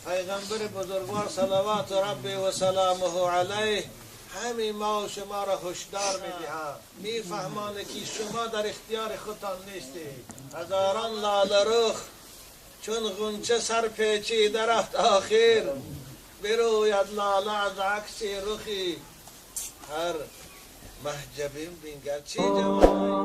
پیغمبر بزرگوار صلوات ربی و سلامه علیه همین ما و شما را هشدار میدهند، میفهمانه که شما در اختیار خودتان نیستید. هزاران لاله رخ چون غنچه سر پیچیده رفت آخر، بروید لاله از عکس رخی هر محجبین بینگر. چه جوانایی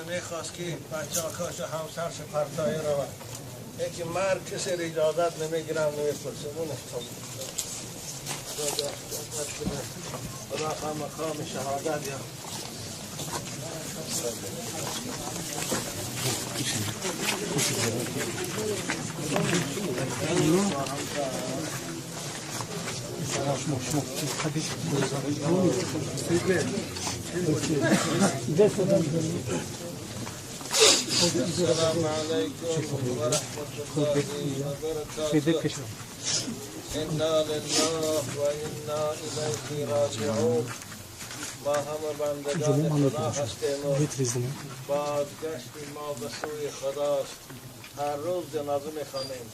نمیخواست که بچه ها همسرش پرتایی رو یکی مرد کسی را اجازت نمیگیرم نمیپرسه. خدا خواهم مقام شهادت یا السلام علیکم و رحمت الله و برکاته. انا لله و انا الیه راجعون. ما همه بندگان خدا هستیم و بازگشت ما به سوی خداست. هر روز جنازه میخوانیم،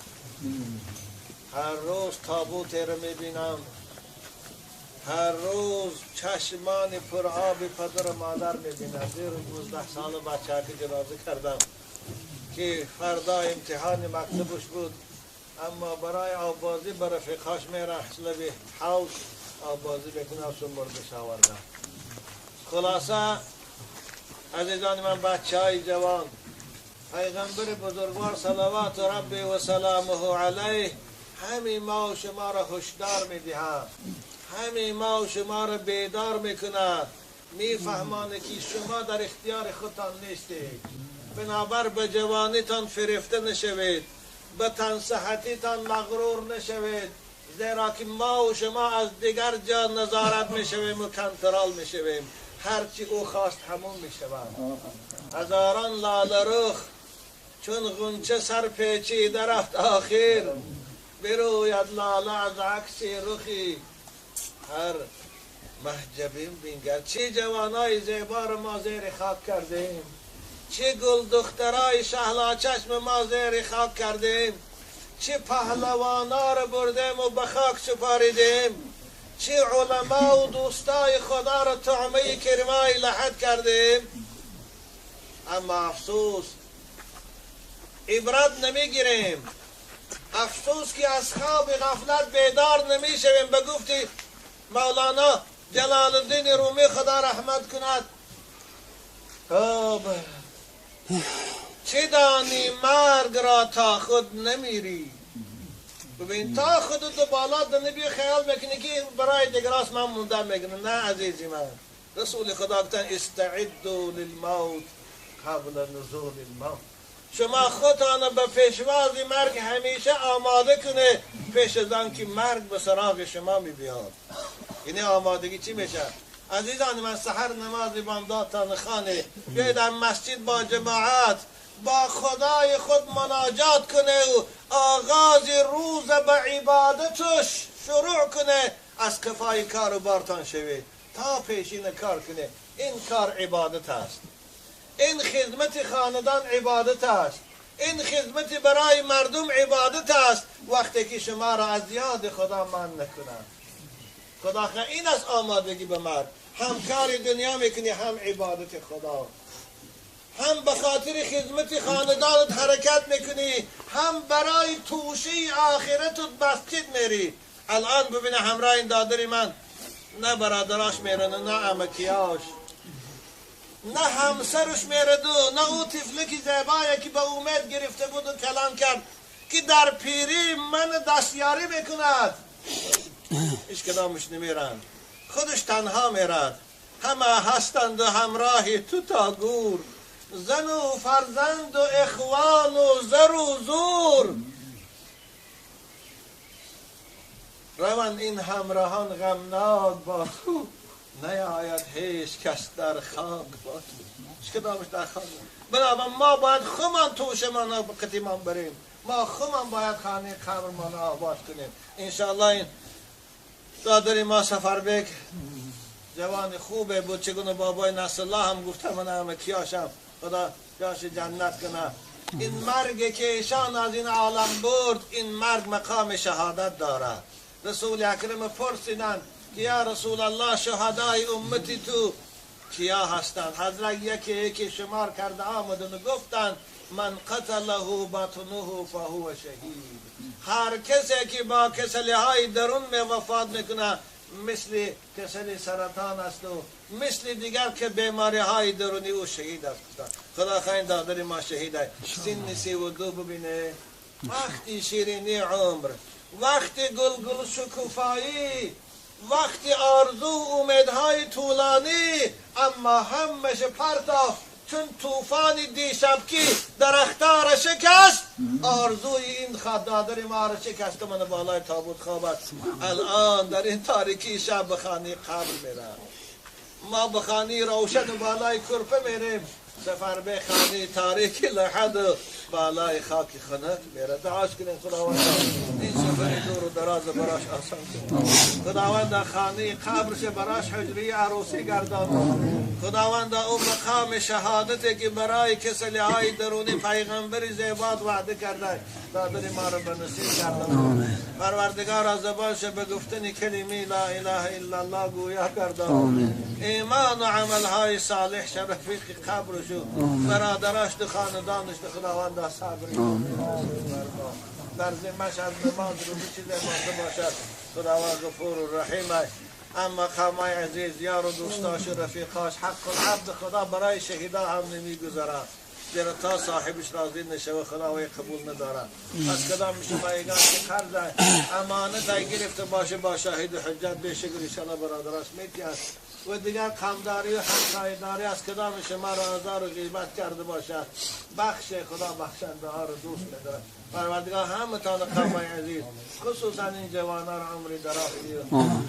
هر روز تابوت رو میبینم، هر روز چشمان پر آب پدر و مادر میبینم. زیر 19 سال بچه که جنازه کردم که فردا امتحان مکتبش بود، اما برای آبازی به رفیقاش میرفت لبی حوض آبازی بکنه و مردش آوردم. خلاصه عزیزان من، بچه های جوان، پیغمبر بزرگوار صلوات ربی و سلامه علیه همین ما و شما را هشدار میدهد، همین ما و شما را بیدار میکند، میفهمانه که شما در اختیار خودتان نیستید. بنابر به جوانیتان فریفته نشوید، به تنصحتیتان مغرور نشوید، زیرا که ما و شما از دیگر جا نظارت میشویم و کنترل میشویم. هرچی او خواست همون میشود. هزاران لاله رخ چون غنچه سر پیچیده رفت آخر، بروید لاله از عکس رخی هر محجبین بینگر. چه جوانای زیبا رو ما زیر خاک کردیم، چه گل دخترای شهلا چشم ما زیر خاک کردیم، چه پهلوانا رو بردیم و به خاک سپاریدیم، چه علما و دوستای خدا رو طعمه کرمای لحد کردیم. اما افسوس عبرت نمیگیریم، افسوس که از خواب غفلت بیدار نمیشویم. به گفتی مولانا جلال الدین رومی خدا رحمت کند، چه دانی مرگ را تا خود نمیری. ببین تا خود دو بالا دنبی خیال میکنی که برای دیگراس من موندم میکنه. نه عزیزی من، رسول خدا گفتن استعدوا للموت قبل نزول الموت. شما خودتان به پیشواز مرگ همیشه آماده کنه، پیش از آن که مرگ به سراغ شما می بیاد. یعنی آمادگی چی میشه؟ عزیزان من، سحر نماز بامدادتان خانه، بیاید در مسجد با جماعت با خدای خود مناجات کنه و آغاز روز به عبادتش شروع کنه. از کفای کار و بارتان شوید تا پیشین کار کنه. این کار عبادت است، این خدمت خاندان عبادت است، این خدمت برای مردم عبادت است. وقتی که شما را از یاد خدا من نکنند، خدا این از آمادگی به مرگ. هم کار دنیا میکنی، هم عبادت خدا، هم به خاطر خدمت خاندانت حرکت میکنی، هم برای توشه آخرتت مسجد میری. الان ببینه همراه این دادر من، نه برادراش میرن، نه عمکیاش، نه همسرش میرد، نه او طفله که زیبایی که به امید گرفته بود و کلام کرد که در پیری من دستیاری میکند، هیچ کدامش نمیرند. خودش تنها میرد. همه هستند و همراه تو تا گور، زن و فرزند و اخوان و زر و زور. این همراهان غمناک با تو، نیاید هیچ کس در خاک با تو. هیچ کدامش در خاک. بنابراین ما باید خمان توشمان قطیمان بریم، ما خمان باید خانه قبرمان آباد کنیم انشاءالله. این دادر ما سفربک جوان خوبه بود، چگونه بابای نصرالله هم گفته من همه کیاشم، خدا جاش جنت کنه. این مرگ که ایشان از این عالم برد، این مرگ مقام شهادت دارد. رسول اکرم پرسیدند که یا رسول الله شهدای امتی تو کیا هستند؟ حضرت یکی یکی شمار کرده آمدن و گفتند من قتله بطنه فهو شهید. هر کسی که با کسلی های درون می وفات میکنه، مثل کسلی سرطان است و مثل دیگر که بیماری های درونی، او شهید است. خدا خواهیم دادر ما شهید است. سن 32 ببینه، وقتی شیرینی عمر، وقتی گل گل شکوفایی، وقتی آرزو امیدهای طولانی، اما همش پرتافت چون طوفان دیشبکی درختها را شکست، آرزوی این دادر ما را شکست. من بالای تابوت خواب است الان در این تاریکی شب به خانه قبر میره. ما به خانه روشن بالای کرپه میریم، سفر به خانه تاریکی لحد بالای خاک خنک میره. دعاش کنیم خداوند این سفر دور و دراز براش آسان کنه. خداوند خانه قبرش براش حجره عروسی گردان. خداوند او مقام شهادت که برای کسلی های درونی پیغمبر زیباد وعده کرده دادر ما رو به نصیب گردان. پروردگار از زبانش به گفتن کلمه لا اله الا الله گویا گردان. ایمان و عملهای صالح شرفیق قبرشو برادرش و خاندانش خداوند صبر در ذمه‌اش از نماز رو چیز مانده باشد. خداوند غفور و رحیم. اما قومای عزیز، یار و دوستاش و رفیقاش، حق العبد خدا برای شهیدا هم نمیگذرد، زیرا تا صاحبش راضی نشوه خدا قبول ندارد. پس کدام شما که قرض امانت گرفته باشه با شاهد حجت بشکر انشاءالله برادراش میتیند. و دیگر قمداری و همسایه‌داری از کدام شما را آزار و غیبت کرده باشد، بخش خدا بخشنده ها را دوست می‌دارد. پروردگار همتان قومای عزیز، خصوصا این جوانان را عمری دراز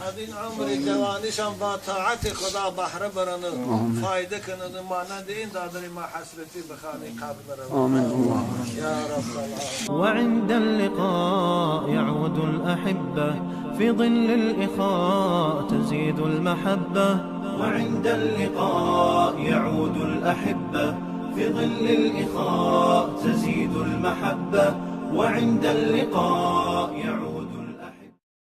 از این عمر جوانیشان با طاعت خدا بهره برند و فایده کنند و مانند این دادر ما حسرتی به خانه قبر نروند. یا رب العالمین. وعند اللقاء يعود الأحبة في ظل الإخاء تزيد المحبة. وعند اللقاء يعود الأحبة في ظل الإخاء تزيد المحبة. وعند اللقاء